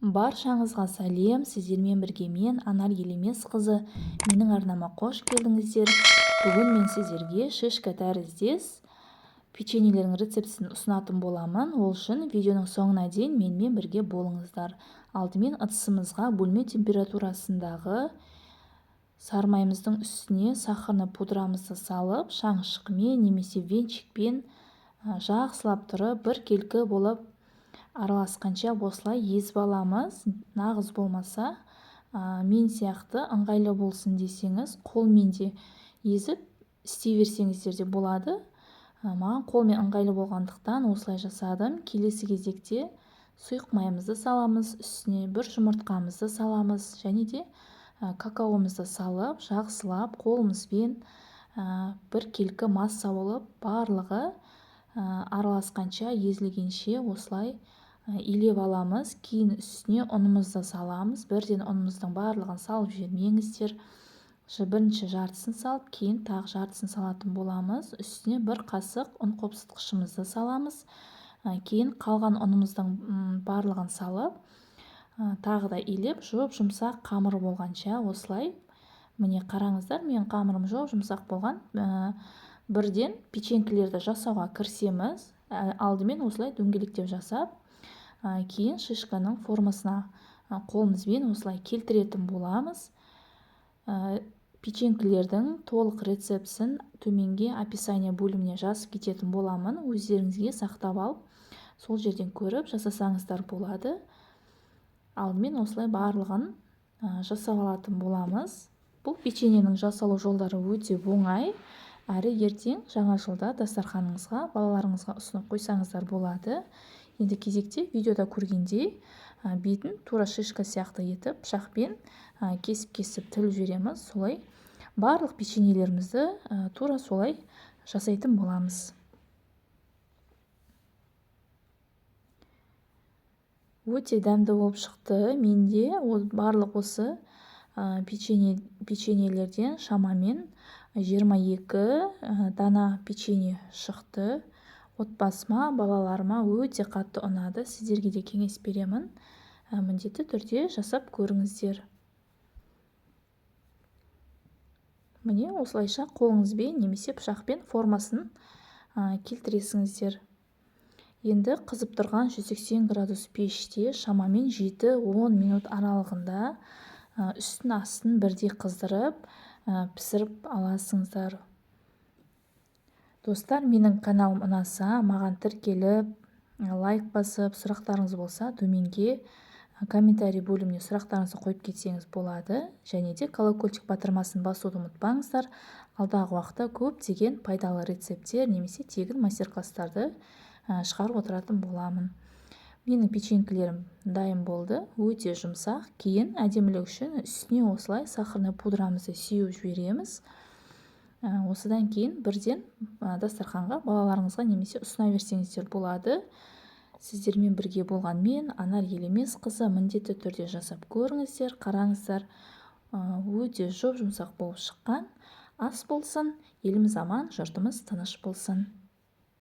Баршаңызға сәлем, сіздермен бірге мен, Анар Елемес қызы. Менің арнама қош келдіңіздер. Бүгін мен сіздерге шишка тәріздес печеньелердің рецептісін ұсынатын боламын. Ол үшін видеоның соңына дейін менімен бірге болыңыздар. Алдымен ыдысымызға бөлме температурасындағы сармайымыздың үстіне сахарный пудрамызды салып, шаңшықмен немесе венчикпен жақсылап тұрып біркелкі болып араласқанша осылай езіп аламыз. Нағыз болмаса, мен сияқты ыңғайлы болсын десеңіз, қолмен де езіп істей берсеңіздер де болады. Маған қолмен ыңғайлы болғандықтан осылай жасадым. Келесі кезекте сұйық майымызды саламыз, үстіне бір жұмыртқамызды саламыз және де какаомызды салып, жақсылап қолымызбен біркелкі масса болып барлығы араласқанша, езілгенше осылай илеп аламыз. Кейін үстіне ұнымызды саламыз. Бірден ұнымыздың барлығын салып жібермеңіздер. Бірінші жартысын салып, кейін тағы жартысын салатын боламыз. Үстіне бір қасық ұн қопсытқышымызды саламыз. Кейін қалған ұнымыздың барлығын салып, тағы да илеп, жұп-жұмсақ қамыр болғанша осылай. Міне қараңыздар, менің қамырым жұп-жұмсақ болған. Бірден печенькелерді жасауға кірісеміз. Алдымен осылай дөңгелектеп жасап, кейін шишканың формасына қолымызбен осылай келтіретін боламыз. Печенькелердің толық рецептісін төменге описание бөліміне жазып кететін боламын. Өздеріңізге сақтап алып, сол жерден көріп жасасаңыздар болады. Алдымен осылай барлығын жасап алатын боламыз. Бұл печеньенің жасалу жолдары өте оңай. Әрі ертең жаңа жылда дастарханыңызға, балаларыңызға ұсынып қойсаңыздар болады. Енді кезекте видеода көргендей, бетін тура шишка сияқты етіп пышақпен кесіп-кесіп тіліп жібереміз. Солай барлық печеньелерімізді тура солай жасайтын боламыз. Өте дәмді болып шықты. Менде ол барлық осы печеньелерден шамамен 22 дана печенье шықты. Отбасыма, балаларыма өте қатты ұнады. Сіздерге де кеңес беремін. Міндетті түрде жасап көріңіздер. Міне осылайша қолыңызбен немесе пышақпен формасын келтіресіңіздер. Енді қызып тұрған 180 градус пеште шамамен 7-10 минут аралығында үстін астын бірдей қыздырып, пісіріп аласыңыздар. Достар, менің каналым ұнаса, маған тіркеліп, лайк басып, сұрақтарыңыз болса, төменге комментарий бөліміне сұрақтарыңызды қойып кетсеңіз болады. Және де колокольчик батырмасын басуды ұмытпаңыздар. Алдағы уақытта көптеген пайдалы рецепттер немесе тегін мастер-класстарды шығарып отыратын боламын. Менің печенькелерім дайын болды, өте жұмсақ. Кейін әдемілік үшін үстіне осылай сахарный пудрамызды сеуіп жібереміз. Осыдан кейін бірден дастарханға балаларыңызға немесе ұсына берсеңіздер болады. Сіздермен бірге болған мен, Анар Елемес қызы, міндетті түрде жасап көріңіздер, қараңыздар. Өте жұп-жұмсақ болып шыққан. Ас болсын, еліміз аман, жұртымыз тыныш болсын.